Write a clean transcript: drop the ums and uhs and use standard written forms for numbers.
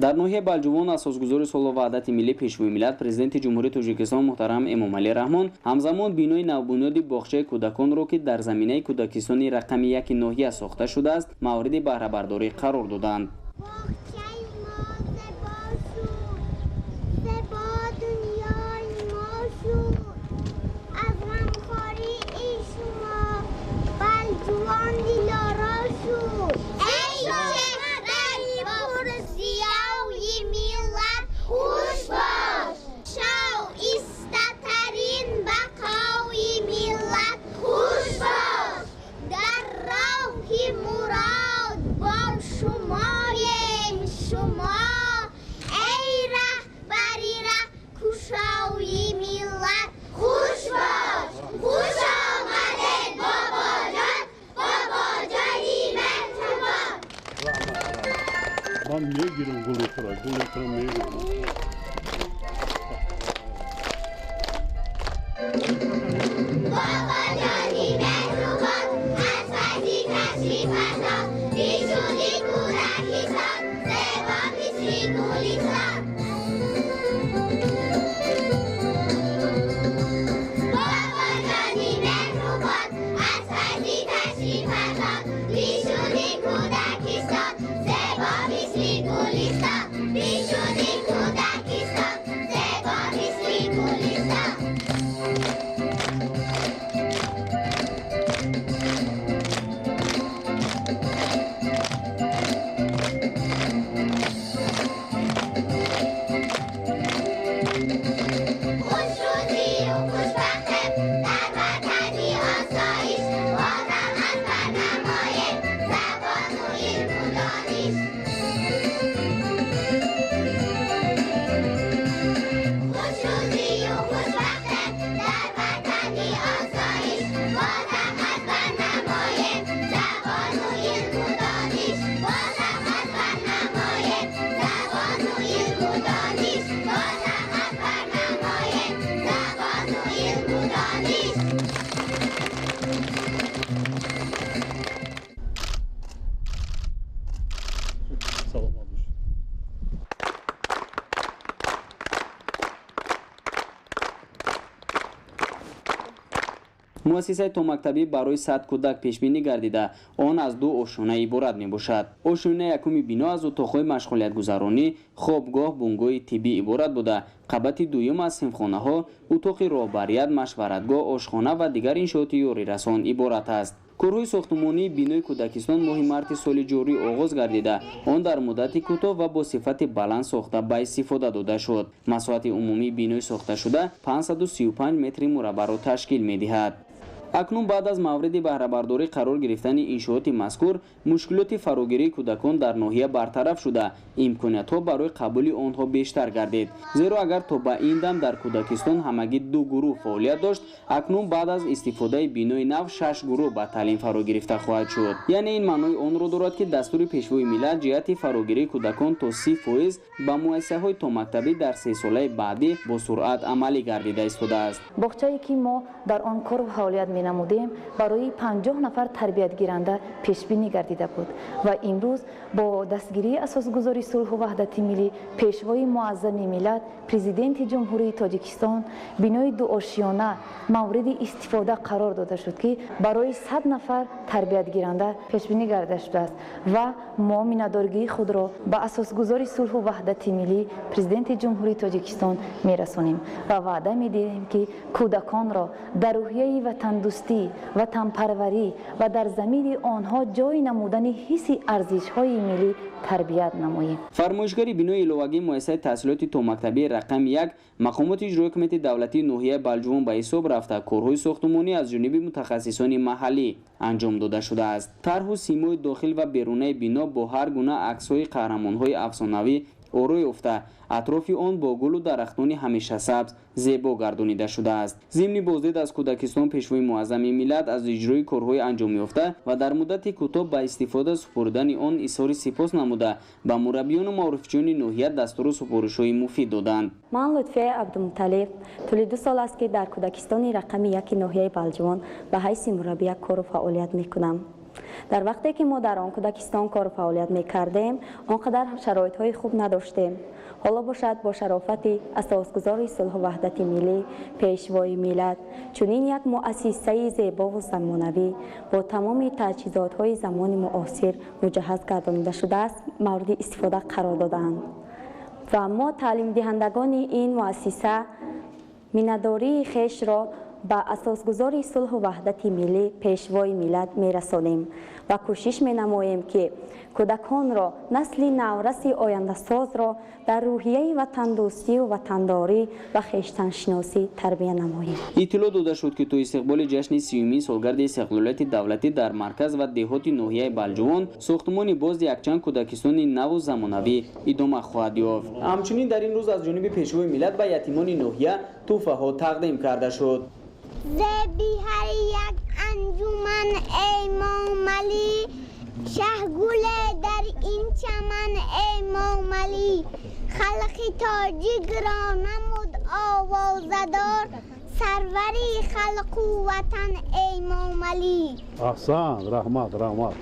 Дар ноҳияи Балҷувон асосгузори сулҳу ваҳдати миллӣ, Пешвои миллат, Президенти Ҷумҳурии Тоҷикистон муҳтарам Эмомалӣ Раҳмон ҳамзамон бинои навбунёди боғчаи кӯдаконро, ки дар заминаи кӯдакистони рақами яки ноҳия сохта шудааст, мавриди баҳрабардорӣ қарор доданд. Боғчаи мо зебо шуд, зебо дунёи мо шуд, аз ғамхории шумо Балҷувон дилоро шуд. Эй чеҳраи пурзиёи миллат, хуш бош, шоистатарин бақои миллат, хуш бош, дар роҳи мурод бо шумоем шумо, эй раҳбари раҳкушои миллат, хуш бош. Хуш омадед, бобоҷон, бобоҷони меҳрубон. Ман мегирам гули тура, гули тура мегирам. Бобоҷони меҳрубон, аз файзи ташрифатон бишуди кӯдакистон зебо мисли гулистон. Бобоҷони меҳрубон, аз файзи ташрифатон бишуди кӯдакистон зебо мисли гулистон, бишуди кӯдакистон зебо мисли гулистон. Хушрӯзию хушбахтем, дар ватани осоиш, бозам аз бар намоем забону илму дониш. Хушрӯзию хушбахтем, дар ватани осоиш, бозам аз бар намоем забону илму дониш, бозам аз бар намоем забону илму дониш, бозам аз бар намоем забону илму дониш. Саломат бошед. Муассисаи томактабӣ барои 100 кӯдак пешбинӣ гардида, он аз ду ошёна иборат мебошад. Ошёнаи якуми бино аз утоқҳои машғулиятгузаронӣ, хобгоҳ, бунгоҳи тиббӣ иборат буда, қабати дуюм аз синфхонаҳо, утоқи роҳбарият, машваратгоҳ, ошхона ва дигар иншооти ёрирасон иборат аст. Корҳои сохтмонии бинои кӯдакистон моҳи марти соли ҷорӣ оғоз гардида, он дар муддати кӯтоҳ ва бо сифати баланд сохта ба истифода дода шуд. Масоҳати умумии бинои сохташуда 535 метри мураббаъро ташкил медиҳад. Акнун баъд аз мавриди баҳрабардорӣ қарор гирифтани иншооти мазкур, мушкилоти фарогирии кӯдакон дар ноҳия бартараф шуда, имкониятҳо барои қабули онҳо бештар гардид. Зеро агар то ба ин дам дар кӯдакистон ҳамагӣ ду гурӯҳ фаъолият дошт, акнун баъд аз истифодаи бинои нав 6 гурӯҳ ба таълим фаро гирифта хоҳад шуд. Яъне ин маънои онро дорад, ки дастури Пешвои миллат ҷиҳати фарогирии кӯдакон то 30% ба муассисаҳои томактабӣ дар сесолаи баъдӣ бо суръат амалӣ гардида истодааст. Боғчае ки мо дар он кору фаъолият менамудем, барои 50 нафар тарбиятгиранда пешбинӣ гардида буд ва имрӯз бо дастгирии асосгузори сулҳу ваҳдати миллӣ, Пешвои муаззами миллат, Президенти Ҷумҳурии Тоҷикистон бинои дуошиёна мавриди истифода қарор дода шуд, ки барои 100 нафар тарбиятгиранда пешбинӣ гарда шудааст ва мо миннатдоргии худро ба асосгузори сулҳу ваҳдати миллӣ, Президенти Ҷумҳурии Тоҷикистон мерасонем ва ваъда медиҳем, ки кӯдаконро дар рӯҳияи ватандӯстӣ, ватанпарварӣ ва дар замири онҳо ҷой намудани ҳисси арзишҳои миллӣ тарбият намоем. Фармоишгари бинои иловагии муассисаи таҳсилоти томактабии рақами 1 мақомоти иҷроии ҳукумати давлатии ноҳияи Балҷувон ба ҳисоб рафта, корҳои сохтмонӣ аз ҷониби мутахассисони маҳаллӣ анҷом дода шудааст. Тарҳу симои дохил ва берунаи бино бо ҳар гуна аксҳои қаҳрамонҳои афсонавӣ орой ёфта, атрофи он бо гулу дарахтони ҳамешасабз зебо гардонида шудааст. Зимни боздид аз кӯдакистон Пешвои муаззами миллат аз иҷрои корҳои анҷомёфта ва дар муддати кӯтоҳ ба истифода супурдани он изҳори сипос намуда, ба мураббиёну маорифчиёни ноҳия дастуру супоришҳои муфид доданд. Ман Лутфия Абдумуталиб тӯли 2 сол аст, ки дар кӯдакистони рақами 1 ноҳияи Балҷувон ба ҳайси мураббия кору фаъолият мекунам. Дар вақте ки мо дар он кӯдакистон кору фаъолият мекардем, он қадар шароитҳои хуб надоштем. Ҳоло бошад, бо шарофати асосгузори сулҳу ваҳдати миллӣ, Пешвои миллат, чунин як муассисаи зебову замонавӣ бо тамоми таҷҳизотҳои замони муосир муҷаҳҳаз гардонида шудааст, мавриди истифода қарор додаанд ва мо, таълимдиҳандагони ин муассиса, миннатдории хешро ба асосгузори сулҳу ваҳдати миллӣ, Пешвои миллат мерасонем ва кӯшиш менамоем, ки кӯдаконро, насли навраси ояндасозро дар рӯҳияи ватандӯстию ватандорӣ ва хештаншиносӣ тарбия намоем. Иттилоъ дода шуд, ки то истиқболи ҷашни 30-умин солгарди истиқлолияти давлатӣ дар марказ ва деҳоти ноҳияи Балҷувон сохтмони боз якчанд кӯдакистони наву замонавӣ идома хоҳад ёфт. Ҳамчунин дар ин рӯз аз ҷониби Пешвои миллат ба ятимони ноҳия тӯҳфаҳо тақдим карда шуд. Зеби ҳар як анҷуман, эй Эмомалӣ, шаҳгуле дар ин чаман, эй Эмомалӣ, халқи тоҷикро намуд овозадор, сарвари халқу ватан, эй Эмомалӣ. Аҳсан, раҳмат, раҳмат.